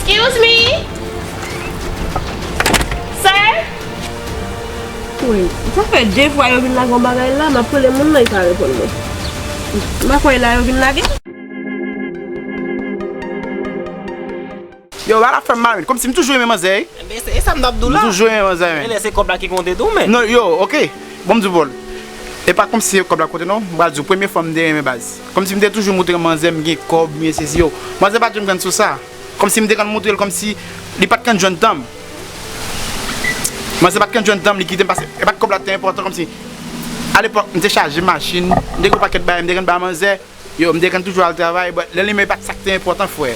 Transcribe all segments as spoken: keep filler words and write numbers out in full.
Excuse me? Sir? Wi, sa fè de fwa yo vin lage yon bagay la, m ap rele moun nan, li pa reponn mwen. M pa kwè e la yo vin lage. Yo, bagay la fè m mal, men. Kòmsi m toujou renmen manzè, wi. Enben, se, e sa m t ap di w la. M toujou renmen manzè, men. Genlè se kòb la ki konte tou, men. Non, yo, oke. Bon, m di w, Paul. E pa kòmsi se kòb la konte, non. M pral di w, premye fwa m te renmen baz. Kòmsi m te toujou montre manzè m gen kòb, m gen sesi, yo. Manzè pa t janm konn sou sa. Kòmsi m te konn montre l kòmsi li pa t konn jwenn tan m. Manzè pa t konn jwenn tan m, li kite m pase. E pa t kòb la te enpòtan, kòmsi alepòk, m te chaje machin, m te gen yon pakèt bagay, m te konn bay manzè. Yo, m te konn toujou al travay, but lè li menm e pa t sa k te enpòtan, frè.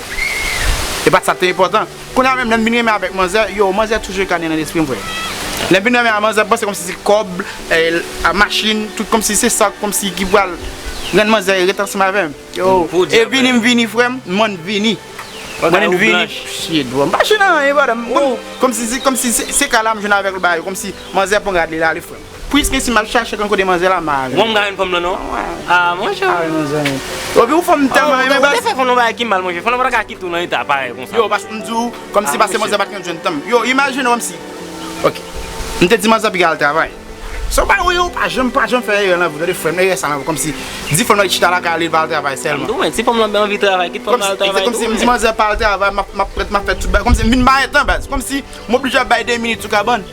E pa t sa k te enpòtan. Kounye a menm, lè m vin renmen avèk manzè, yo, manzè toujou ka nan lespri m, frè. Lè m vin renmen avèk manzè, m panse kòmsi se kòb, eh, machin, tout kòmsi se sa, kòmsi ki pral rann manzè ret ansanm avè m. Yo, e vini m vini, frè m, mwen vini. Mwen vini. Shit, bro. M pa chita nan anyen, brother. Kòmsi, kòmsi se, se ka la m jwenn avèk l, bagay, kòmsi manzè pran rad li la, li frè m. Pwiske si m ap chache konn kote manzè la, m a avè l. Mwen m ka jwenn fanm nan, non? Ah, monchè. Ah, wi, manzè. Epi ou fanm tèlman renmen baz. Ou te fè fanm nan bagay ki mal, monchè. Fanm nan pa ta ka kite w nan eta parèy konsa. Yo, paske m di w, kòmsi pase manzè pa t konn jwenn tan m. Yo, imajine w kòmsi. Ok. M te di manzè piga al travay. Sa w pa wè, yo, pa janm, pa janm fè erè nan vi w, tande frè m, erè sa nan vi w, kòmsi di fanm nan li chita lakay li, li pa al travay sèlman. Mwen, si fanm nan anvi travay, kit fanm nan al travay tou. Kòmsi m di manzè pa al travay, m ap, m ap, m ap fè tout bagay, kòmsi m vin marentan baz, kòmsi m oblije ap bay de minit sou kabann.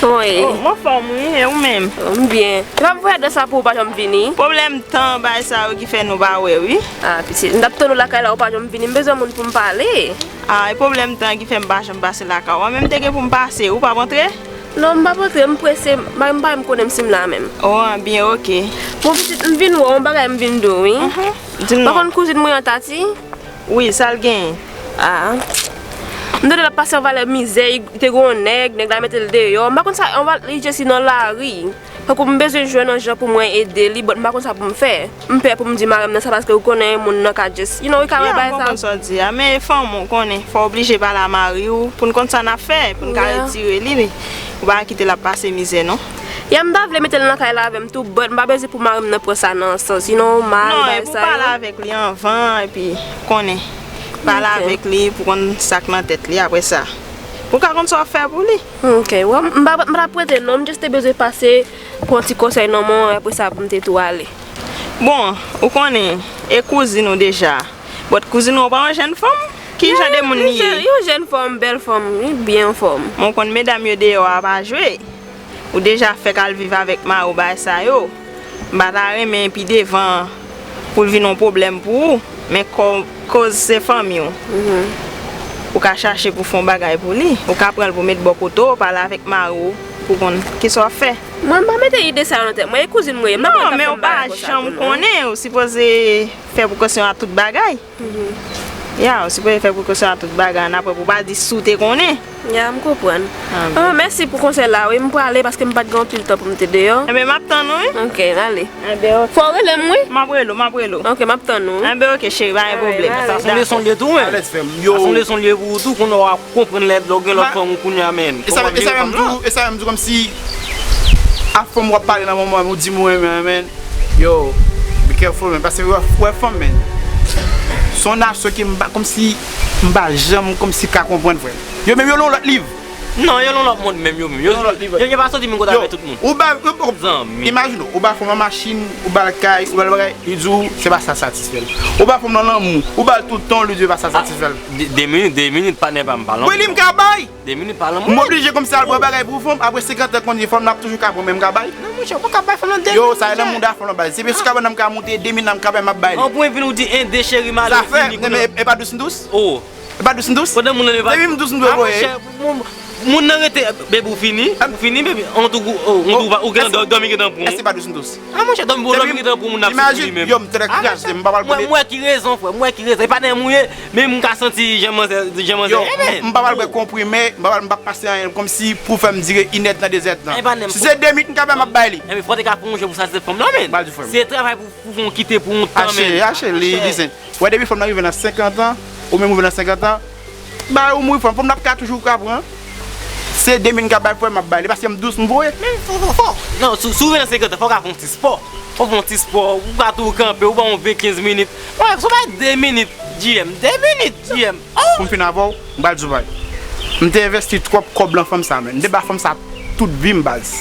Kòman ye? Oh, m anfòm wi, e ou menm? Oh, m byen. Se pa pou fè de sa pou ou pa janm vini? Pwoblèm tan, bagay sa yo ki fè nou pa wè wi. Ah, pitit, m t ap tann ou lakay la, ou pa janm vini, m bezwen moun pou m pale. Ah, e pwoblèm tan ki fè m pa janm pase lakay ou. Mwen menm te gen pou m pase, ou p ap antre? Non, m p ap antre, m prese, m pa, m pa menm konnen si m la menm. Oh, byen, oke. Bon, pitit, m vin wè w, yon bagay m vin di w, wi. Mhm. Di m non. Pa konn kouzin mwen an, Tati? Wi, sa l genyen? Ah. M tande l ap pase yon valè mizè, li te gen yon nèg, nèg la mete l deyò. M pa konn sa, yon valè, li jesi nan lari. Tankou m bezwen jwenn yon jan pou mwen ede li, but m pa konn sa pou m fè. M pè pou m di mari m nan sa, paske ou konnen moun nan ka just, you know, li ka wè bagay sa. Ya, m konprann sa w di a, men fanm ou konnen, fò w oblije pale a mari w pou n konn sa n ap fè, pou n ka retire li, men ou pa kite l ap pase mizè, non. Ya, m ta vle mete l nan kay la avè m tou, but m pa bezwen pou mari m nan pran sa nan sans, you know, mal, bagay sa yo. Non, e pou pale avèk li anvan, epi konnen, pale avèk li pou konn sa k nan tèt li apre sa. Pou w ka konn sa w ap fè pou li. Ok, wè, m pa, m pa t ap prete non, m just te bezwen pase pran ti konsèy nan men w, apre sa pou m te tou ale. Bon, ou konnen, e kouzin ou deja. But kouzin ou pa yon jèn fanm? Ki jan de moun li ye? Yon jèn fanm, bèl fanm, li byen anfòm. Bon, ou konn medam yo deyò a pa jwe. Ou deja fèk al viv avèk mari w bagay sa yo. M pa ta renmen pi devan pou l vin yon pwoblèm pou ou, men kò-, koz se fanmi w. Mhm. Ou ka chache pou fè yon bagay pou li. Ou ka pran l pou met bò kote w, pale avèk mari w pou konn kisa w ap fè. Mwen, m pa mete ide sa yo nan tèt mwen. E kouzin mwen ye, m pa konn l t ap fè m bagay konsa tou non. Non, men ou pa janm konnen, ou sipoze fè prekosyon a tout bagay. Mhm. Ya, ou sipoze fè prekosyon a tout bagay, ann apre pou w pa di si w te konnen. Ya, m konprann. Ah, bon. Mèsi pou konsèy la, wi, m prale paske m pa t gen anpil tan pou m te deyò. Enben, m ap tann ou, wi. Ok, ale. Enben, ok. Fò w rele m, wi. M ap rele w, m ap rele w. Ok, m ap tann ou. Enben, ok, cheri, pa gen pwoblèm. Dakò. Sa se yon leson l ye tou, wi. Alèz, frè m. Yo. Sa se yon leson l ye pou ou tou, kounye a w ap konprann lè w gen lòt fanm ou kounye a, men. E sa menm, e sa menm tou, e sa menm tou, kòmsi a fanm w ap pale nan moman, ou di m ou renmen, men. Yo, be careful, men, paske wè, wè fanm, men. Se yon nasyon ke m pa, kòmsi, m pa janm, kòmsi ka konprann, frè. Yo menm, yo nan yon lòt liv. Non, yo nan yon lòt mond menm, yo menm. Yo, yo, yo pa soti menm kote avèk tout moun. Ou ba, ou, ou, zanmi. Imajine w, ou ba fanm nan machin, ou ba l kay, ou ba l bagay, li di w, se pa sa satisfè l. Ou ba fanm nan lanmou, ou ba l tout tan, li di w, se pa sa satisfè l. De, de minit, de minit, patnè pa m, pa lanmou. Wi, li m ka bay. De minit pa lanmou. M oblije kòmsi al pran bagay pou fanm, apre senkant an konnen fanm nan ap toujou ka pran, men m ka bay. Non, monchè, ou pa ka bay fanm nan de minit, monchè. Yo, sa e lanmou da fanm nan, baz. Se sou kabann nan m ka monte, de minit nan m ka bay, m ap bay li. An pwen vin ou di, en, de cheri, m ale, fini, kounye a. E pa dous m dous? Oh. E pa dous m dous? Pandan moun nan li pa. Depi m dous m dwe voye. Ah, monchè, moun, moun nan rete, baby, ou fini? Ou fini, baby? An tou kou, oh, an tou kou, ou gen dò-, dòmi gentan pran. Èske pa dous m dous? Ah, monchè, dòmi pou, dòmi gentan pran moun nan fini menm. Imajine, yo, m trè kras, m pa pral kote. Mwen, mwen ki rezon, frè. Mwen ki rezon. E pa nan mwen ye, men m ka santi jan manzè, jan manzè ye, men. Yo, m pa pral bwè konprime, m pa pral, m pa pase anyen, kòmsi pou fè m dire inèdtan, dezèdtan. Si se de minit m ka bay, m ap bay li. Enben, fò te ka pran yon jan pou satisfè fanm nan, men. M pral di frè m. Se travay pou, pou fè yon kite pou yon tan, men. Ache, ache, li, li sen. Wè, depi fanm nan rive nan senkant an, ou menm rive nan senkant an, bay ou mouri fanm, fanm nan ap ka toujou ka pran. Se de mil m ka bay frè m, m ap bay li, paske m dous, m voye. Men fò, fò, fò. Non, si, si w rive nan senkant an, fò w ka fè yon ti spò. Fò w fè yon ti spò, ou ka tou kanpe, ou ba yon ven, kenz minit. Wè, si w bay de minit, G M, de minit, G M. Oh! Pou m fin avè w, m pral di w bagay. M te envesti twòp kòb lan fanm sa, men. M te ba fanm sa tout vi m, baz.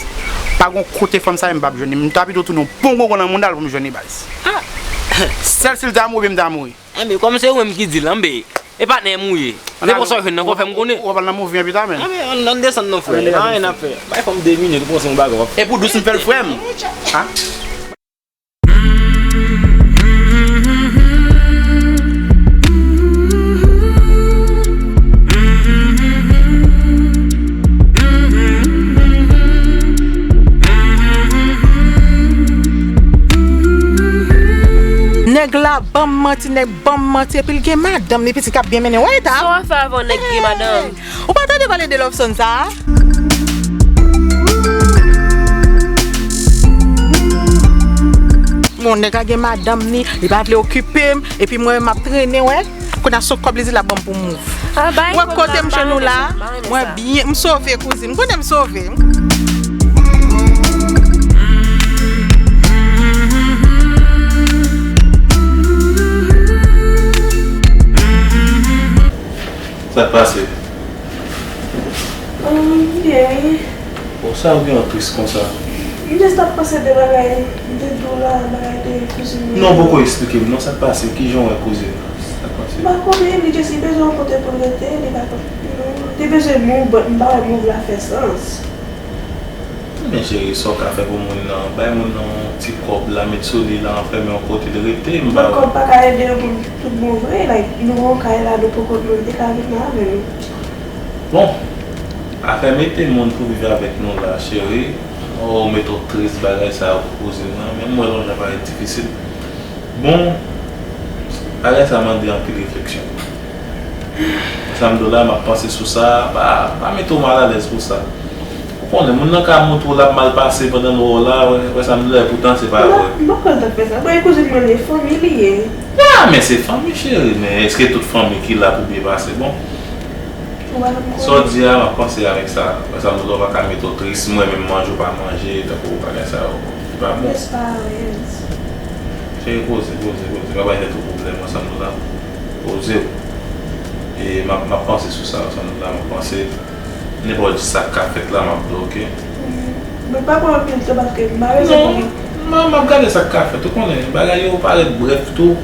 Pa gon kote fanm sa ye m p ap jwenn li. M ta pito tounen yon pongongon nan mouda l pou m jwenn li, baz. Ah! Sèl si l ta mouri, m ta mouri. Enben, kòm se ou menm ki di l, enben, e patnè m ou ye. Se pou sa w jwenn nan, fò w fè m konnen. Ou ap al nan mouvi an pita, men. Enben, ann, ann desann non, frè. Pa anyen n ap fè. Bay fanm de minit, ou panse yon bagay w ap fè. E pou dous m fè l, frè m. Ha? Nèg la ban m manti, nèg ban m manti, epi l gen madanm li, pitit k ap byen mennen. Wè eta. Sa w ap fè avè yon nèg ki gen madanm? Ou pa tande pale de Love Song sa a? Bon, nèg la gen madanm li, li pa vle okipe m, epi mwen menm m ap trennen, wè. Kounye a se yon kòb li di l ap ban m pou move. Wè kote m jwenn nou la, mwen byen, m sove kouzin, m konnen m sove. Sa k pase? Ahn, byen wi. Bon, sa ou gen an tris konsa? M jis t ap panse de bagay, m te di w la, bagay de kouzin mwen. Non, poko eksplike m non, sa k pase? Kijan w wè kouzin nan? Sa k pase? M pa konnen, li jis li bezwen yon kote pou l rete, li pa konn. Li bezwen move, but m pa wè move la fè sans. Men cheri, sa w ka fè pou moun nan, bay moun nan yon ti kòb la, met sou li la, anfèmen yon kote l rete, m ba ou. Kòb pa ka ede yo pou tout bon vre, like, nou gen yon kay la, nou poko, nou te ka viv nan avè nou. Bon, afè mete moun pou viv avèk nou la, cheri, oh, ou mete w tris bagay sa yo pou kouzin nan, men m wè l yon jan parèt difisil. Bon, bagay sa mande anpil refleksyon. Sa m di w la, m ap panse sou sa, pa, pa mete w malalèz pou sa. Ou konnen, moun nan ka montre w l ap mal pase pandan l wè w la, wè, wè sa m di w la, epoutan se pa vre. M pa kwè l t ap fè sa. Bon, e kouzin mwen li, fanmi li ye. Ah, men se fanmi, cheri, men èske tout fanmi ki la pou byen pase? Bon, sa w di a, m ap panse avèk sa. Wè sa m di w la, w pa ka mete w tris, mwen menm manje w pa manje, tankou bagay sa yo. Li pa bon. Cheri, poze, poze, poze. Pa bay tèt ou pwoblèm, ansanm nou la. Poze w. E m ap, m ap panse sou sa, ansanm nou la, m ap panse. Nenpòt sa k ka fèt la, m ap di w, oke? Men pa pran anpil tan paske m pa bezwen pou li. Non, m ap gade sa k ka fèt. Ou konnen, bagay yo parèt brèf tou.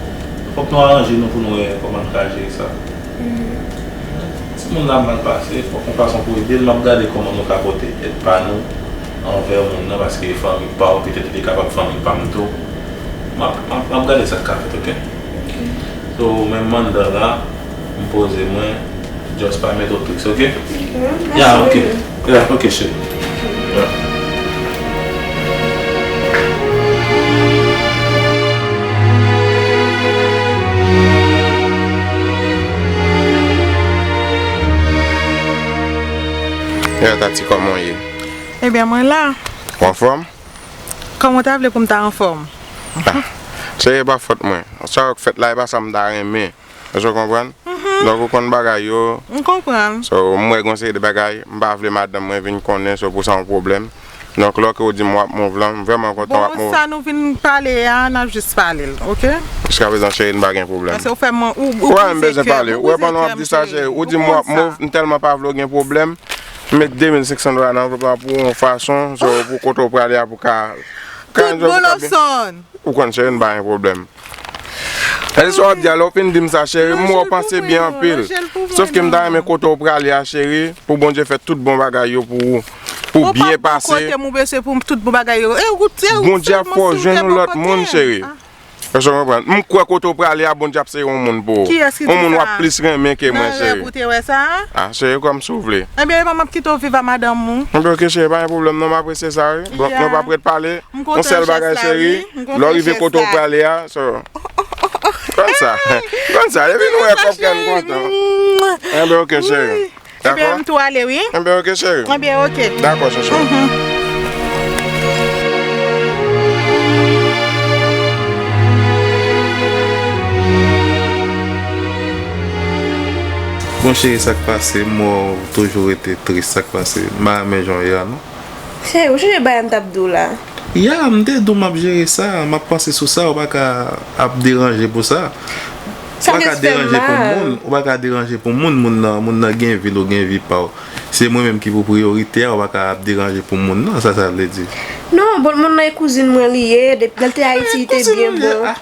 Fòk nou aranje nou pou nou wè kòman n ka jere sa. Timoun la mal pase, fòk yon fason pou ede l. M ap gade kòman nou ka pote èd pa nou anvè moun nan, paske e fanmi pa w, petèt li kapab fanmi pa m tou. M ap, m ap, m ap gade sa k ka fèt, oke? So, men m anndan la, m poze mwen, just pa mete w tris, oke? Ya, oke. Ya, oke, cheri. Ya. Yo, Tati, kòman w ye? Ebyen, mwen la. Ou anfòm? Kòman w ta vle pou m ta anfòm? Ah, cheri, e pa fòt mwen. Sa yo k fèt la, e pa sa m ta renmen. Èske w konprann? Donk, ou konn bagay yo. M konprann. So, m wè gon seri de bagay, m pa vle madanm mwen vin konnen, so pou sa yon pwoblèm. Donk, lè ke w di m w ap move lan, m vrèman kontan w ap move. Bon, sa nou vin pale a, n ap jis pale l, oke? Jiskaprezan, cheri, n pa gen pwoblèm. Paske ou fè mwen, ou, ou brize kè m, ou brize kè m, cheri. Ou wè pandan w ap di sa, cheri, ou di m w ap move, m tèlman pa vle w gen pwoblèm, m met de mil senk san dola nan anvlòp la pou yon fason, so, pou kote w prale a, pou ka, ka yon jan pou ka byen. Tout bon, Love Song. Ou konn, cheri, n pa gen pwoblèm. Èske sa w ap di a, lè w fin di m sa, cheri, m wè w panse byen anpil. Sòf ke m ta renmen kote w prale a, cheri, pou Bondye fè tout bon bagay yo pou ou, pou w byen pase. Ou pa bon kote m, ou bezwen pou tout bon bagay yo. E ou, e ou Bondye ap fè w jwenn yon lòt moun, cheri. Èske w konprann? M kwè kote w prale a, Bondye ap sere yon moun pou ou. Yon moun w ap plis renmen ke mwen, cheri. Nan rèv ou te wè sa? Ah, cheri, kòm si w vle. Ebyen, epa m ap kite w viv a madanm ou. Ebyen, oke, cheri, pa gen pwoblèm non, m apresye sa, wi. Bon, nou p ap ret pale. M kontan jès la, wi. M kontan jès la. Yon sèl bagay, cheri, lè w rive kote w prale a, so, konn sa. Konn sa, depi nou wè kòb kè n kontan. Ebyen, oke, cheri. Dakò? Ebyen, m tou ale, wi. Ebyen, oke, cheri. Ebyen, oke. Dakò, chouchou. Mhm. Bon, cheri, sa k pase? M wè w toujou rete tris. Sa k pase? M pa renmen jan w ye a, non. Cheri, ou sonje bagay m t ap di w la? Ya, m te di w m ap jere sa, m ap panse sou sa, ou pa ka ap deranje pou sa. Sa ou pa ka deranje pou moun, ou pa ka deranje pou moun, moun nan, moun nan gen vi l, ou gen vi pa w. Se mwen menm ki pou priyorite a, ou pa ka ap deranje pou moun nan, sa sa vle di. Non, bon, moun nan e kouzin mwen li ye, depi lè l te Ayiti, li te byen bon.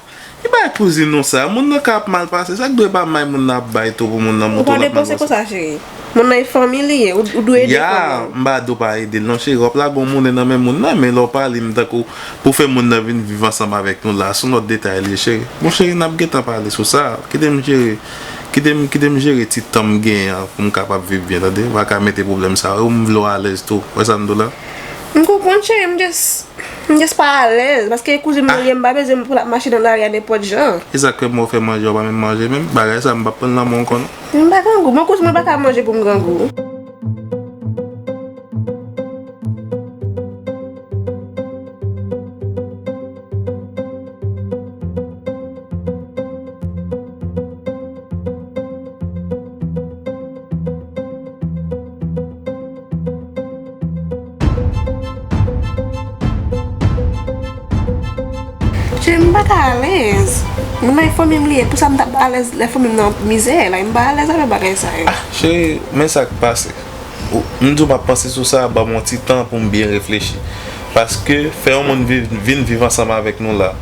Li bay kouzin ou sa, moun nan ka ap mal pase, sa k dwe pa may moun nan ap bay tou pou moun nan monte yon lòt nèg. Ou pa depanse konsa, cheri. Moun nan e fanmi li ye, ou, ou dwe ede fanmi. Ya, m pa di w pa ede l non, cheri, w ap lage yon monnen nan men moun nan, men lè w pale m tankou pou fè moun nan vin viv ansanm avèk nou la, se yon lòt detay li ye, cheri. Bon, cheri, n ap gentan pale sou sa, kite m jere, kite m, kite m jere ti tan m genyen an pou m kapab viv byen, tande? W pa ka mete pwoblèm sa yo, m vle w alèz tou, w wè sa m di w la? M konprann, cheri, m just M just pa alèz, paske kouzin mwen li ye, m pa bezwen pou l ap mache nan lari a nenpòt jan. E sa k fè mwen fè manje, ou pa menm manje menm? Bagay sa, m p ap pran l nan men w, konn. M pa grangou. Bon, kouzin mwen pa ka manje pou m grangou. Cheri, m pa ka alèz. Moun nan e fanmi m li ye, pou sa m t ap alèz lè fanmi m nan mizè, like, m pa alèz avè bagay sa yo. Ah, cheri, men sa k pase. Ou, m di w m ap panse sou sa, ban m yon ti tan pou m byen reflechi. Paske fè yon moun viv, vin viv ansanm avèk nou la,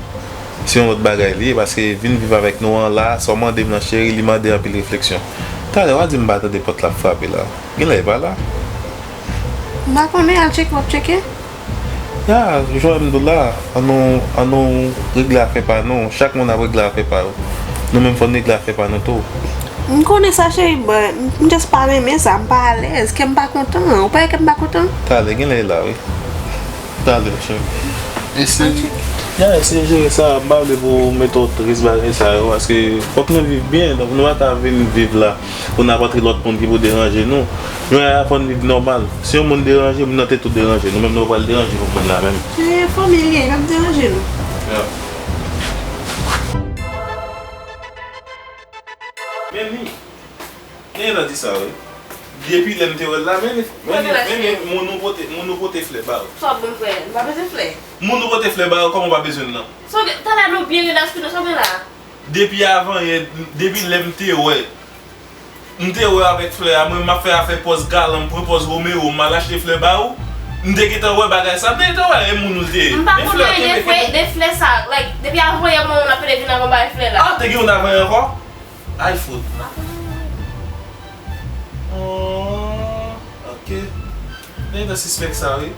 se yon lòt bagay li ye, paske vin viv avèk nou an la, sa w mande m nan, cheri, li mande anpil refleksyon. Talè, w a di m pa tande pòt la ap frape la. Genlè e pa la. M pa konnen, al tcheke, w ap tcheke? Ya, jan m di w la, an nou, an nou regle afè pa nou. Chak moun ap regle afè pa yo. Nou menm fò n regle afè pa nou tou. M konnen sa, cheri, but m just pa renmen sa, m pa alèz, kè m pa kontan. Ou pa wè kè m pa kontan? Talè, genlè e la, wi. Talè, cheri. Eseye, ya, eseye jere sa, m pa vle pou w mete w tris bagay sa yo, paske fòk nou viv byen, donk nou pa ka vin viv la pou n ap antre lòt moun ki pou deranje nou. Nou la fò n viv nòmal. Si yon moun deranje, moun nan te tou deranje. Nou menm nou pral deranje pou moun la menm. Se fanmi li ye, l ap deranje nou. Ya. Men li, men l a di sa, wi. Depi lè m te wè l la, men li, men li, men li, moun ou pote, moun ou pote flè ba yo. Sa w ap ban m frè? M pa bezwen flè. Moun ou pote flè ba yo, kòman w pa bezwen l nan? Sa w gen, talè nou byen rilaks tou, sa w gen la? Depi avan yè, depi lè m te wè, m te wè avèk flè a, mwen m ap fè afè pòz galan, m pran pòz Romeo, m al achte flè ba ou. M te gentan wè bagay sa, m te gentan wè e moun ou te ye. M pa konn anyen de flè, de flè sa, like, depi avan yè mwen w ap pede vin avè m bay flè la. Ah, te gen youn avan yè ankò? Ay, fout. M pa konn anyen. Oh, ok. Nèg nan sispèk sa, wi.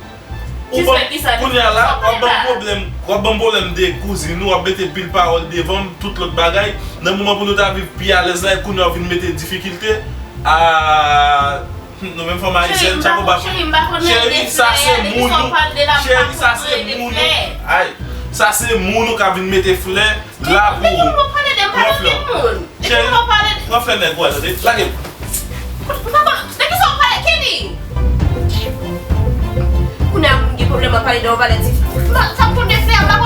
Ou ban, kounye a la, w ap ban m pwoblèm, w ap ban m pwoblèm de kouzin ou, w ap mete pil pawòl devan m, tout lòt bagay. Nan moman pou nou ta viv pi alèz la, e kounye a w vin mete difikilte. Ah, nou menm fanm ayisyèn, chapo ba. Cheri, sa se moun ou. Cheri, sa se moun ou. Ay, sa se moun ou k ap vin mete flè. La pou ou. Pran flè. Cheri, pran flè nèg ou a, tande. Lage m. Papa, de kisa w pale, Kenny? Kounye a moun gen pwoblèm ap pale de yon valè ti. Sa m konn de flè, m pa